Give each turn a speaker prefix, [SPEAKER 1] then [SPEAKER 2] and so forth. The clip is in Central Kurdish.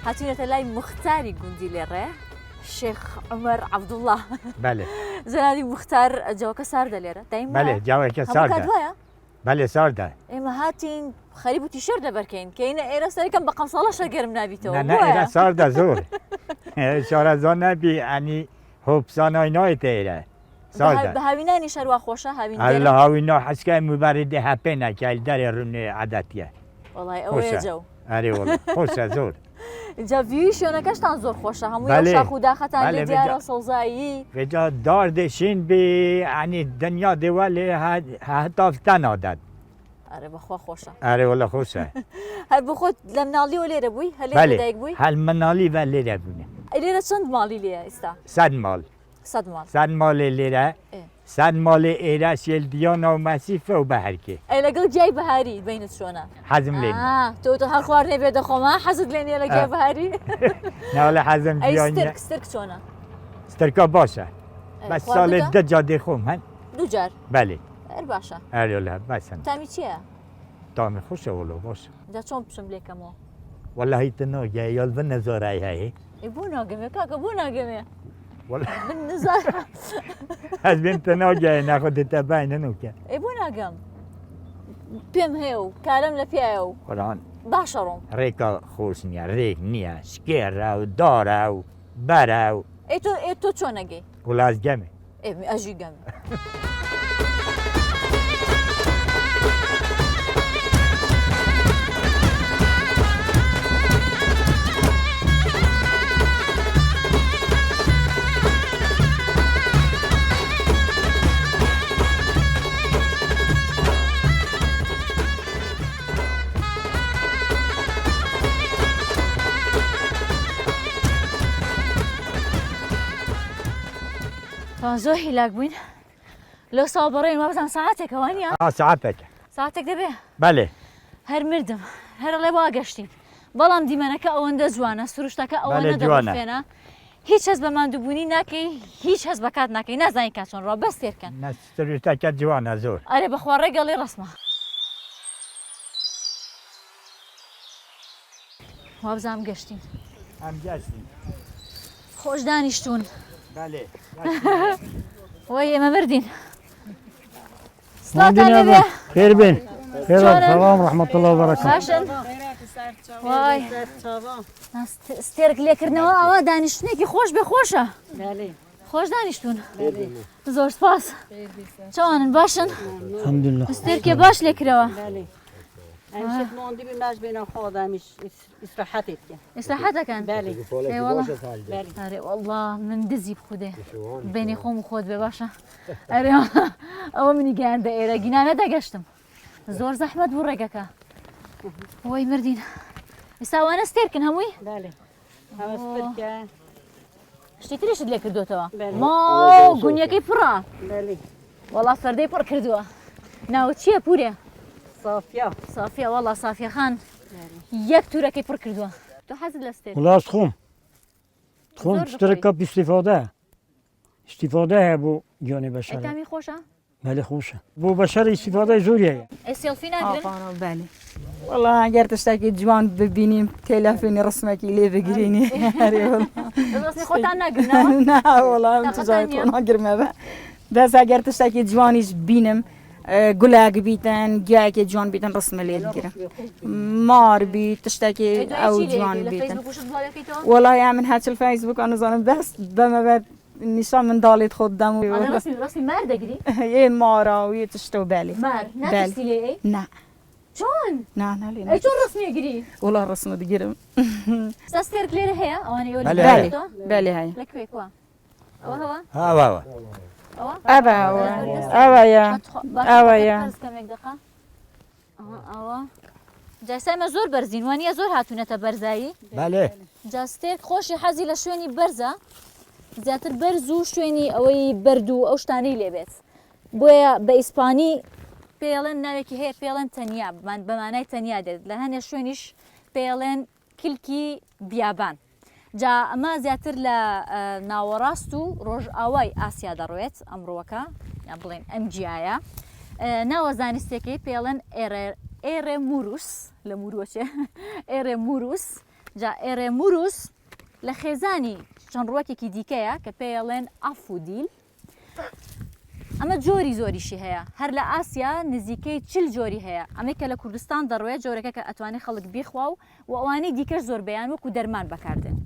[SPEAKER 1] هاتوینەتە لای موختاری گوندی لێڕێ شێخ عومەر عەبدوڵڵا.
[SPEAKER 2] بەلێ.
[SPEAKER 1] جەنابی موختار جەوەکە ساردە لێرە دایم
[SPEAKER 2] بەلێ جەوەکە ساردە.
[SPEAKER 1] هەموو کات وایە؟
[SPEAKER 2] بەلێ ساردە.
[SPEAKER 1] ئێمە هاتین خەریک بوو تیشێرت لەبەرکەین کەینە ئێرە سەرەکەم بە قەمساڵە شە گەرم نابیتەوە.
[SPEAKER 2] نە ئێرە ساردە زۆر. شارەزا نەبی ئەنی هۆپسانای نایتە ئێرە. ساردە.
[SPEAKER 1] بە هاوینانی شەروا خۆشە هاوین
[SPEAKER 2] گەرم. لە هاوینا حەسکای مبەردی هەپێنە کە دەرێ ڕونێ عەدەتیە.
[SPEAKER 1] وەڵای ئەوەیە جەو.
[SPEAKER 2] ئەرێ وەڵا خۆشە زۆر.
[SPEAKER 1] جا ڤیوی شوێنەکەشتان زۆر خۆشە هەمووی ئەو شاخ و داخەتان لێ دیارە سەوزایی.
[SPEAKER 2] ڤێجا دار دێ شین بی ئەنی دنیا دێ وە لێ هەتا تەنادەت.
[SPEAKER 1] ئەرێ بەخوا خۆشە.
[SPEAKER 2] ئەرێ وەڵا خۆشە.
[SPEAKER 1] هەر بۆ خۆت لە مناڵیەوە لێرە بووی؟ هەر لێرە لەدایک بووی؟
[SPEAKER 2] هەر مناڵی ڤە لێرە بوونە.
[SPEAKER 1] ئەی لێرە چەند ماڵی لێیە ئیستا؟
[SPEAKER 2] سەد ماڵ.
[SPEAKER 1] سەد ماڵ.
[SPEAKER 2] سەد ماڵێ لێرە سەد ماڵێ ئێرە شێلدیانا و مەسیفە و بەهرکێ.
[SPEAKER 1] ئەی لەگەڵ گیای بەهاری بەینت چۆنە؟
[SPEAKER 2] حەزم لێ نییە.
[SPEAKER 1] ئا تۆ تۆ هەر خواردنێ بێ دەخۆم ها حەزت لێ نییە لە گیای بەهاری؟
[SPEAKER 2] ناوەڵا حەزم
[SPEAKER 1] ئەی
[SPEAKER 2] گیای نییە.
[SPEAKER 1] سترک سترک چۆنە؟
[SPEAKER 2] سترکا باشە بەس ساڵێ
[SPEAKER 1] خواردوتە؟
[SPEAKER 2] دە جار دەخۆم هەن.
[SPEAKER 1] دوو جار؟
[SPEAKER 2] بەلێ.
[SPEAKER 1] ئەر باشە.
[SPEAKER 2] ئەرێ وەڵا بەسن.
[SPEAKER 1] تامی چییە؟
[SPEAKER 2] تامی خۆشە وەڵا باشە.
[SPEAKER 1] جا چۆن بچم لێکەمەوە؟
[SPEAKER 2] وەڵاهی تۆ ناگەی یاڵ بنەزارای هەیە.
[SPEAKER 1] ئەی بۆ ناگەمێ کاکە بۆ ناگەمێ؟
[SPEAKER 2] وەڵا
[SPEAKER 1] من نزارم.
[SPEAKER 2] ئەز بێم تۆ ناگەی ناخۆ دێتە بای نەنوکە.
[SPEAKER 1] ئەی بۆ ناگەم؟ پێم هەیە و کارم لە پیایە و
[SPEAKER 2] قورئان
[SPEAKER 1] باشە ڕۆم.
[SPEAKER 2] ڕێکا خۆش نییە ڕێک نییە شکێرە و دارە و بەرە و.
[SPEAKER 1] ئەی تۆ ئێ تۆ چۆن ئەگەی؟
[SPEAKER 2] وەڵا ئەز گەمێ.
[SPEAKER 1] ئێ ئەژی گەمێ. زۆر هیلاک بووین لەو ساڵ بەڕێن وابزانم ساعتێکە وانە؟
[SPEAKER 2] ئا ساعتێکە.
[SPEAKER 1] ساعتێک دەبێ؟
[SPEAKER 2] بەلێ.
[SPEAKER 1] هەر مردم هەر ئەڵێ وا گەشتین بەڵام دیمەنەکە ئەوەندە جوانە سروشتەکە ئەوەندە دڵڕفێنە هیچ هەست بە ماندووبوونی ناکەی هیچ هەست بە کات ناکەی نازانی کات چۆن ڕوا بەس تێرکەن.
[SPEAKER 2] نە سروشتەکە جوانە زۆر.
[SPEAKER 1] ئەرێ بەخوا ڕێگەڵی ڕەسمە. وابزانم گەشتین.
[SPEAKER 2] ئەم گەشتین.
[SPEAKER 1] خۆش دانیشتوون.
[SPEAKER 2] بەلێ.
[SPEAKER 1] وەی ئێمە مردین. سڵاوتان لێبێ.
[SPEAKER 3] خێر بێن. خێر سلام رحمة الله وبركاته.
[SPEAKER 1] باشن. وای. ستێرک لێکردنەوە ئەوە دانیشتنێکی خۆش بێ خۆشە. خۆش دانیشتون. زۆر سپاس. چۆنن باشن؟
[SPEAKER 3] الحمدلله.
[SPEAKER 1] ستێرکێ باش لێکرەوە. ئیسراحەت دەکەن؟ ئێ وەڵا. ئەرێ وەڵا من دزی بخودێ بینی خۆم و خۆت بێ باشە ئەرێ ئەوە منی گەیاندە ئێرە گینا نەدەگەشتم زۆر زەحمەت بوو ڕێگەکە وەی مردین ئێستا ئەوانە ستێرکن هەمووی شتی تریشت لێ کردوتەوە ماو گونیەکەی پڕە وەڵا فەردەی پڕ کردووە ناوت چییە پورێ؟
[SPEAKER 4] سافیا.
[SPEAKER 1] سافیا وەڵا سافیا خان یەک تورەکەی پڕ کردووە تۆ حەزت لە ستێرک؟
[SPEAKER 3] وەڵا ئەز خۆم خۆم
[SPEAKER 1] زۆر
[SPEAKER 3] سترکە
[SPEAKER 1] بخۆی.
[SPEAKER 3] ئیستیفادە ئیستیفادە هەیە بۆ گیانی
[SPEAKER 1] ئەی
[SPEAKER 3] بەشەر
[SPEAKER 1] تامی خۆشە؟
[SPEAKER 3] بەلێ خۆشە بۆ بەشەر ئیستیفادەی زۆری هەیە.
[SPEAKER 1] ئەی سێڵفی ناگرن؟
[SPEAKER 4] بەلێ وەڵا گەر تشتێکی جوان ببینیم تێلەفۆنی ڕسمێکی لێ بگرینی ئەرێ وەڵا.
[SPEAKER 1] ڕسمی خۆتان ناگرنەوە؟
[SPEAKER 4] نا وەڵا من
[SPEAKER 1] تاقەتان
[SPEAKER 4] تجارەت
[SPEAKER 1] نییە؟
[SPEAKER 4] خۆ ناگرمەوە بەس ئەگەر تشتێکی جوانیش بینم گوڵێک بیتن گیایەکی جوان بیتن ڕسمە لێ بگرم مار بی تشتێکی
[SPEAKER 1] ئەی دوای
[SPEAKER 4] ئەو
[SPEAKER 1] چی لێ
[SPEAKER 4] جوان
[SPEAKER 1] ئەگری؟ لە
[SPEAKER 4] بیتن
[SPEAKER 1] فەیسبوک وشت بڵاو دەکەیتەوە؟
[SPEAKER 4] وەڵا یا من هەچل فەیسبوک نزانم بەس بەمەوە نیشان منداڵیت خۆت دەم و
[SPEAKER 1] ئەڵێ ڕسمی ڕسمی مار دەگری؟
[SPEAKER 4] ئێ مارا و یە تشتە و بەلێ
[SPEAKER 1] مار
[SPEAKER 4] بەلێ
[SPEAKER 1] ناترسی لێ ئەی؟
[SPEAKER 4] نا
[SPEAKER 1] چۆن؟
[SPEAKER 4] نا نا لێ
[SPEAKER 1] ئەی چۆن ڕسمی ئەگری؟
[SPEAKER 4] وەڵا ڕسمە دگرم
[SPEAKER 1] ئێستا ستێرک لێرە هەیە؟ ئەوانەی ئێوە
[SPEAKER 2] بەلێ
[SPEAKER 1] لێ
[SPEAKER 2] هەیە.
[SPEAKER 1] کردووە؟
[SPEAKER 4] بەلێ هەیە
[SPEAKER 1] لە کوێ کوا؟ ئەوە هەوە؟
[SPEAKER 2] ها ئەوە ئەوە.
[SPEAKER 1] ئەوە؟
[SPEAKER 4] ئەوە ئەوە ئەوەیە ئەوەیە.
[SPEAKER 1] بەرز کەمێک دەقە. ئەها ئەوە. جا ئێستا ئێمە زۆر بەرزین وانییە زۆر هاتوونەتە بەرزایی؟
[SPEAKER 2] بەلێ.
[SPEAKER 1] جا ستێرک خۆشی حەزی لە شوێنی بەرزە زیاتر بەرز و شوێنی ئەوەی بەرد و ئەو شتانەی لێبێت بۆیە بە ئیسپانی پێڵێن ناوێکی هەیە پێڵێن تەنیا بە مانای تەنیا دێت لە هەنێ شوێنیش پێڵێن کلکی بیابان جا ئەمە زیاتر لە ناوەڕاست و ڕۆژئاوای ئاسیا دەڕوێت ئەم ڕووەکە یان بڵێن ئەم گیایە ناوە زانستیەکەی پێڵێن ئێرێ موروس لە موروەچێ ئێرێ موروس. جا ئێرێموروس لە خێزانی چەند ڕووەکێکی دیکەیە کە پێیەڵێن ئافودیل. ئەمە جۆری زۆریشی هەیە هەر لە ئاسیا نزیکەی چل جۆری هەیە ئەمەی کە لە کوردستان دەڕوێت جۆرەکە کە ئەتوانێت خەڵک بیخوا و و ئەوانەی دیکەش زۆربەیان وەکو دەرمان بەکاردێن.